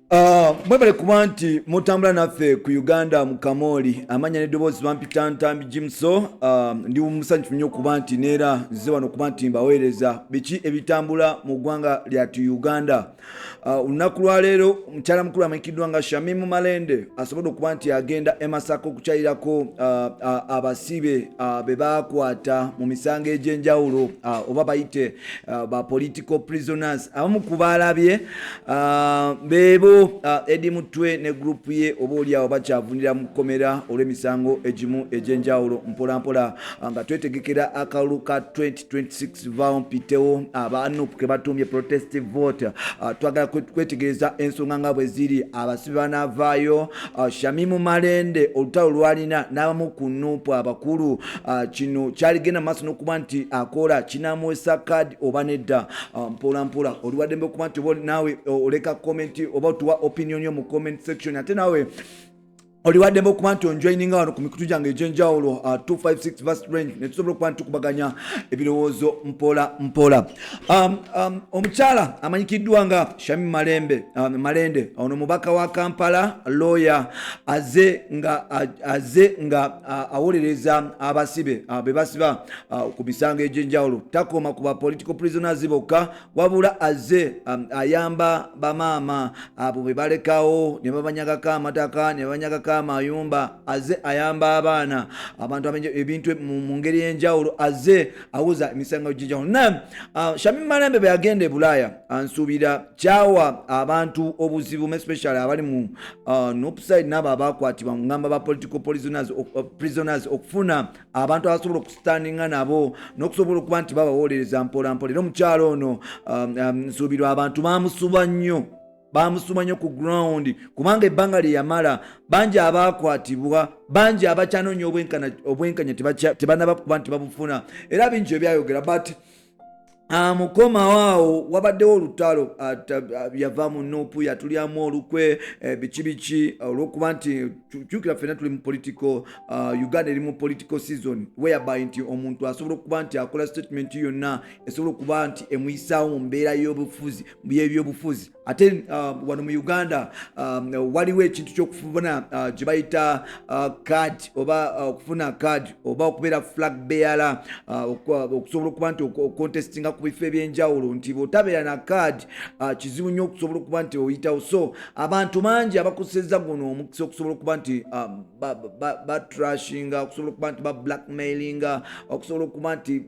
Mwebale kuba nti mutambula naffe ku Uganda mu Kamooli. Amanya n'eddoboozi bampita Ntambi Jimso. Ndi musanyufu nnyo okuba nti neera nzize wano okuba nti mbaweereza biki ebitambula mu ggwanga lyatu Uganda. Olunaku lwaleero omukyala mukulu amanyikiddwa nga Shamimu Malende asobodde okuba nti agenda e Masaka okukyalirako abasibe be baakwata mu misango egy'enjawulo, oba bayite ba political prisoners. Abamu ku baalabye beebo Eddie Mutwe ne group ye, oba oliawo bakyavunira mu kkomera olw'emisango egimu egy'enjawulo. Mpolampola nga twetegekera akalulu ka 2026 vaawo mpitewo, aba NUP ke batuumye protest vote, twagala kwetegereza ensonga nga bwe ziri, abasibe banaavaayo, Shamimu Malende olutalo lwalina n'abamu ku NUP abakulu, kino kyaligenda maaso n'okuba nti akola kinamuwesa kaadi oba nedda. Mpola mpola oli waddembe okuba nti oba naawe oleka comment oba otuwa opinion yo mu comment section, ate naawe oli waddembe okuba nti onjoininga wano ku mikutu gyange egy'enjawulo, 256 Vast Range, netusobola okuba nti tukubaganya ebirowoozo mpola mpola. Omukyala amanyikiddwa nga Shami Malembe Malende, ono mubaka wa Kampala, lawyer, aze nga awolereza abasibe be basiba ku misango egy'enjawulo. Takoma ku ba political prisoners bokka, wabula azze ayamba bamaama abo be balekawo ne babanyagako amataka ne babanyagako amayumba. Azze ayamba abaana, abantu ebintu mu ngeri y'enjawulo. Azze awoza emisango gy'enjawulo. Na Shami Malembe bwe yagenda e Bulaaya, nsuubira kyawa abantu obuzibu, especially abali mu NUP side n'abo abakwatibwa, ngamba ba political prisoners, okufuna abantu abasobola okustandinga nabo n'okusobola okuba nti babawolereza mpola mpola. Era omukyalo ono nsuubirwa abantu bamusuba nnyo, bamusuma nnyo ku ground, kubanga ebbanga lye yamala, bangi abakwatibwa, bangi abakyanoonya obwenkanya tebanaba kuba nti babufuna, era bingi ebyayogera. But mukomawo awo wabaddewo olutalo, yava mu NUP, yatulyamu olukwe, biki biki, olwokuba nti kyukira ffenna tuli mu political, Uganda eri mu political season, whereby nti omuntu asobola okuba nti akola statement yonna esobola okuba nti emuyisaawo mu mbeera y'obufuzi, y'ebyobufuzi. Ate wano mu Uganda waliwo ekintu kyokufuna gye bayita card, oba okufuna card oba okubeera flag bearer, okusobola okuba nti ocontestinga ku bifo ebyenjawulo, nti bw'otabeera na card, kizibu nnyo okusobola okuba nti oyitawo. So abantu bangi abakozesezza guno omukisa okusobola okuba nti batrashinga, okusobola okuba nti bablackmailinga, okusobola okuba nti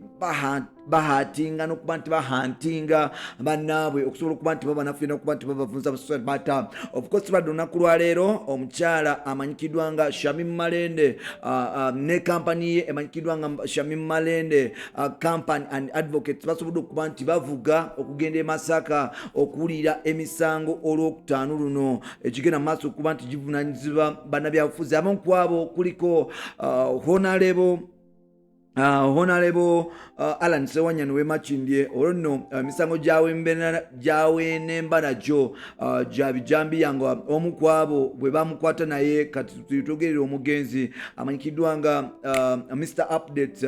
bahatinga n'okuba nti bahuntinga bannaabwe, okusobola okuba nti babanafuya n'okuba nti babavunza. But of course, badde olunaku lwaleero omukyala amanyikiddwa nga Shamim Malende ne kampani ye emanyikiddwa nga Shamim Malende Company and Advocates basobodde okuba nti bavuga okugenda e Masaka okuwulira emisango olwokutaano luno ekigenda mu maaso okuba nti givunanyizibwa bannabyabufuzi. Abamu ku abo kuliko Honorable Alan Sewanyana w'e Makindye. Olwo nno emisango gyawenemba nagyo gya bijambiya, nga omu ku abo bwe bamukwata naye kati tugerera omugenzi amanyikiddwa nga Mr Update,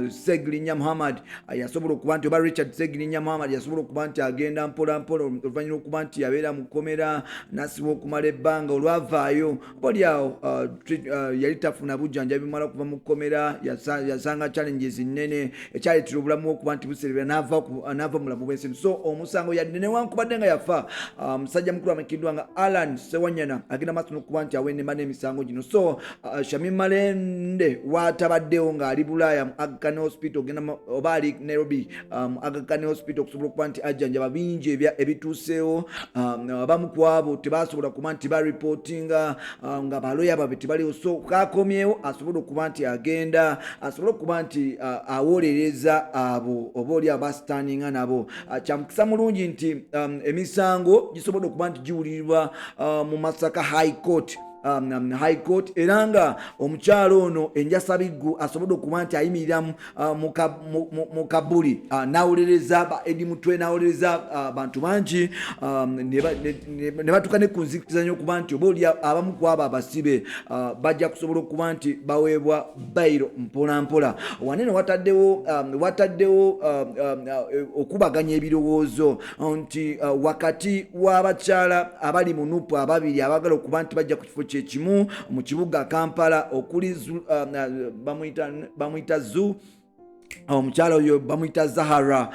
Segirinya Muhammad, yasobola okuba nti, oba Richard Segirinya Muhammad, yasobola okuba nti agenda mpola mpola oluvannyuma okuba nti yabeera mu kkomera nasibwa okumala ebbanga. Olwavaayo, oliawo yali tafuna bujjanjabi bumala kuva mu kkomera, yasanga challenges nnene ekyaleetera obulamu okuba nti buserebera, n'ava mu bulamu bw'ensi. So omusango yadde newankubadde nga yafa, musajja mukulu amanyikiddwa nga Alan Sewanyana agenda maaso n'okuba nti awenema n'emisango gino. So Shamim Malende watabaddewo ng'ali Bulaaya mu Aga Khan Hospital, oba ali Nairobi mu Aga Khan Hospital, okusobola okuba nti ajjanjaba bingi ebituuseewo. Abamu ku abo tebasobola kuba nti bareportinga nga baloya babe tebaliwo. So kakomyewo asobole okuba nti agenda asobole okuba nti awolereza abo oba oli abastandinga nabo. Kyamukisa mulungi nti emisango gisobodde okuba nti giwulirirwa mu Masaka High Court. High Court, era nga omukyalo ono enjasabiggu asobodde okuba nti ayimirira mu kabuli n'awolereza ba Eddie Mutwe, n'awolereza bantu bangi, ne batuuka ne ku nzikirizanya okuba nti oba oli abamu ku abo abasibe bajja kusobola okuba nti baweebwa bayiro mpola mpola. Wanene wataddewo okubaganya ebirowoozo nti wakati w'abakyala abali mu NUP ababiri abaagala okuba nti bajja ku kifo kyekimu mu kibuga Kampala, okuli bamuyita Zu, omukyala oyo bamuyita Zahara,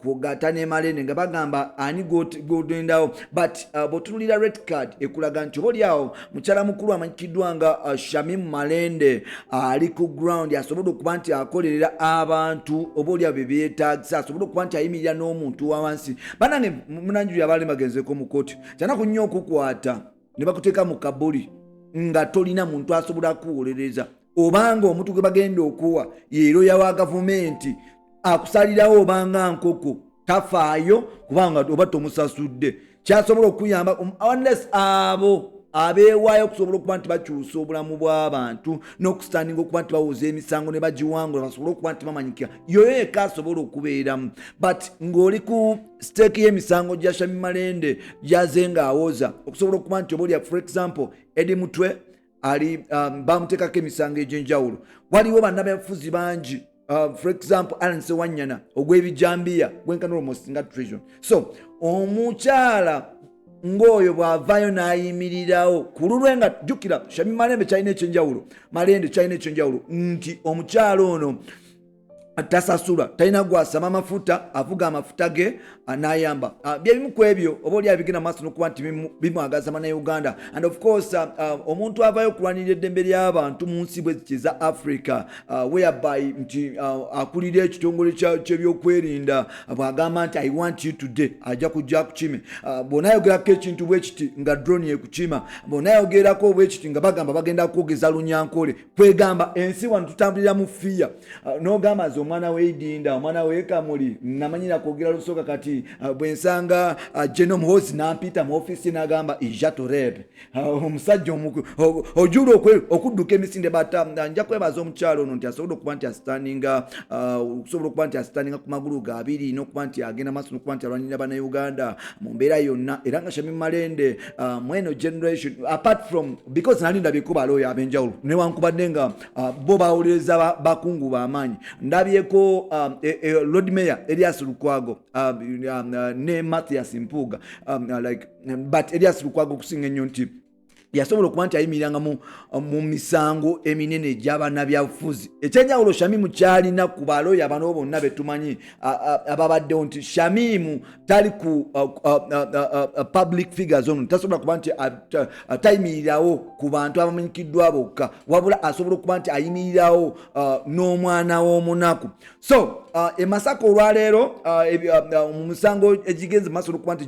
kwogata ne Malende, nga bagamba ani gwogendawo. But bw'otunulira red card ekulaga nti oba oliawo mukyala mukulu amanyikiddwa nga Shamim Malende ali ku ground, asobodde okuba nti akolerera abantu oba oliawo bye beetagisa, asobodde okuba nti ayimirira n'omuntu wa wansi. Banange, munanjuli abaali bagenzeko mu kooti, kyanaku nnyo okukwata ne bakuteeka mu kabuli nga tolina muntu asobola kuwolereza, obanga omuntu gwe bagenda okuwa yeeroya wa gavumenti akusalirawo, obanga nkoko tafaayo kubanga oba tomusasudde kyasobola okuyamba, unless abo abeewaayo okusobola okuba nti bakyusa obulamu bw'abantu n'okustandinga okuba nti bawoza emisango ne bagiwangula, basobole okuba nti bamanyikira, yoyo yekka asobola okubeeramu. But ng'oli ku stake y'emisango gya Shami Malende gyaze ng'awoza okusobola okuba nti oba olya, for example, Eddie Mutwe ali bamuteekako emisango egy'enjawulo. Waliwo bannabyabufuzi bangi, for example Allan Sewanyana ogw'ebijambiya gwenkana almost nga treason. So omukyala ng'oyo bw'avaayo n'ayimirirawo ku lulwe, nga jjukira Shami Malende kyalina ekyenjawulo, Malende kyalina ekyenjawulo nti omukyala ono tasasula, talina gwasama amafuta, avuga amafuta ge n'ayamba. Byebimu ku ebyo oba oli abigenda maaso nokuba nti bimwagaza Bannayuganda. And of course omuntu avaayo okulwanirira eddembe ly'abantu mu nsi bwe ziti eza Africa, whereby nti akulira ekitongole kyebyokwerinda bw'agamba nti, "I want you today," ajja kujja kukime. Bw'onaayogerako ekintu bwe kiti nga drone ekukima, bw'onaayogerako bwe kiti nga bagamba bagenda kwogeza Lunyankole. Kwegamba ensi wano tutambulira mu fear. N'ogamba nze omwana w'eidinda, omwana w'ekamuli, namanyira kwogera Lusoga. Kati bwe nsanga General Muhoozi nampita mu ofiisi n'agamba ijatorebe omusajja ojula okudduka emisinde. Bata nja kwebaza omukyalo ono nti asobodde okuba nti asitandinga, okusobola okuba nti asitandinga ku magulu ge abiri n'okuba nti agenda maaso n'okuba nti alwanirira Bannayuganda mu mbeera yonna. Era nga Shamim Malende mweno generation, apart from, because nali ndabyeko balooya ab'enjawulo, newankubadde nga bo bawuliriza bakungu b'amaanyi, ndabyeko Lord Mayor Elias Lukwago ne Mathias Mpuuga, like, but Elias Lukwago okusinga ennyo nti yasobola okuba nti ayimiriranga mu misango eminene egy'abannabyabufuzi. Ekyenjawulo Shamimu kyalina ku balooya bano bonna betumanyi ababaddewo nti Shamimu tali ku public figures. Ono tasobola kuba nti tayimirirawo ku bantu abamanyikiddwa bokka, wabula asobola okuba nti ayimirirawo n'omwana w'omunaku. So e Masaka olwaleero, mu musango egigenze maaso n'okuba nti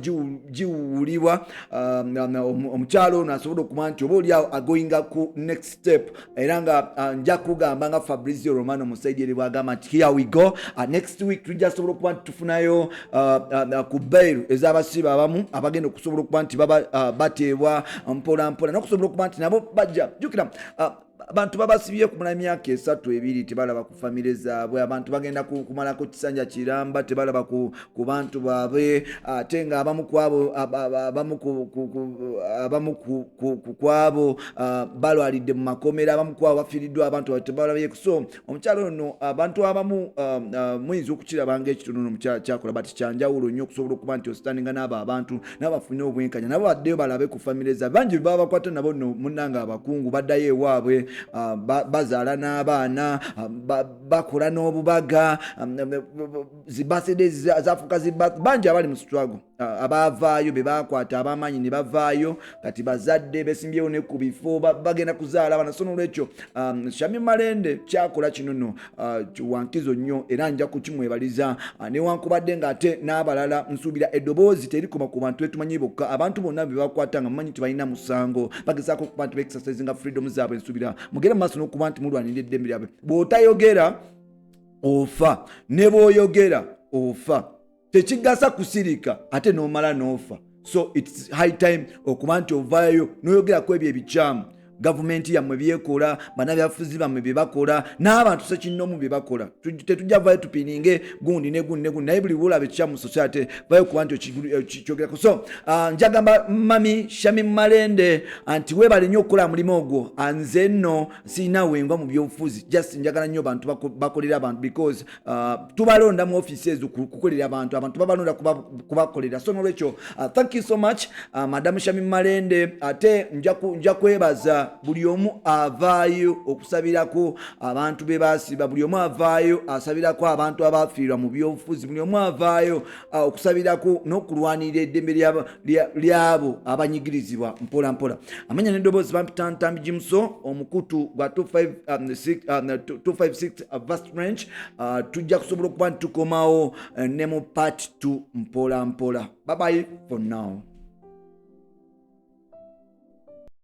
giwulibwa, omukyalo ono asobola okuba nti oba oliawo agoinga ku next step. Era nga nja kugamba nga Fabrizio Romano musaidi eri bwagamba nti, "Here we go." Next week tujja sobola okuba nti tufunayo ku bail ez'abasibe abamu abagenda okusobola okuba nti baba bateebwa mpola mpola n'okusobola okuba nti nabo bajja. Jjukira abantu babasibye kumala emyaka 3, 2, tebalaba ku famire zaabwe. Abantu bagenda kumalako kisanja kiramba tebalaba ku bantu baabwe, ate nga abamu kwabo abamu ku kwabo balwalidde mu makomera, abamu kwabo bafiiriddwa abantu baabwe tebalabye. So omukyalo ono, abantu abamu muyinza okukiraba ngaekitono omukyala kyakola, but kyanjawulo nnyo okusobola okuba nti ositandinga n'abo abantu nabo bafune obwenkanya, nabo baddeyo balabe ku famire zaabwe. Bangi baba bakwata nabo nno munnanga abakungu baddayo ewaabwe, bazaala n'abaana, bakola n'obubaga, zibirthday zafuuka bangi abali mu struggle, abaavaayo be bakwata ab'amaanyi ne bavaayo, kati bazadde besimbyewo ne ku bifo bagenda kuzaala abaana. So nolwekyo Shami Malende kyakola kino nno wankizo nnyo era nja kukimwebaliza, newankubadde ng'ate n'abalala nsuubira eddoboozi terikoma ku bantu betumanyi bokka. Abantu bonna be bakwata nga mumanyi tebalina musango, bagezaako okuba nti baexercisinga freedom zaabwe, nsuubira mugende mu maaso n'okuba nti mulwanirira eddembe lyabwe. Bw'otayogera ofa, ne bw'oyogera ofa. Tekigasa kusirika ate n'omala n'ofa. So it's high time okuba nti ovaayo n'oyogerako ebyo ebikyamu. Gavumenti yammwe byekola, bannabyabufuzi bammwe bye bakola, n'abantu sekinnoomu bye bakola. Tetujja vayo tupininge gundi ne gundi ne gundi, naye buli lwolaba ekikyamu mu society, vayo kuba nti okyogerako. So njagamba Mami Shamim Malende nti weebale nnyo okukola mulimu ogwo. Nze nno sirina wengwa mu byobufuzi, just njagala nnyo bantu bakolera abantu, because tubalonda mu ofiisi ezo kukolera abantu. Abantu babalonda kubakolera. So nolwekyo, thank you so much, Madamu Shamim Malende. Ate nja kwebaza buli omu avaayo okusabirako abantu be basiba, buli omu avaayo asabirako abantu abafiirwa mu byobufuzi, buli omu avaayo okusabirako n'okulwanirira eddembe lyabo abanyigirizibwa mpola mpola. Amanya n'eddoboozi bampita Ntambi Jimuso, omukutu gwa 256 Vast Range. Tujja kusobola okuba nti tukomawo ne mu part 2 mpola mpola. Bye bye for now.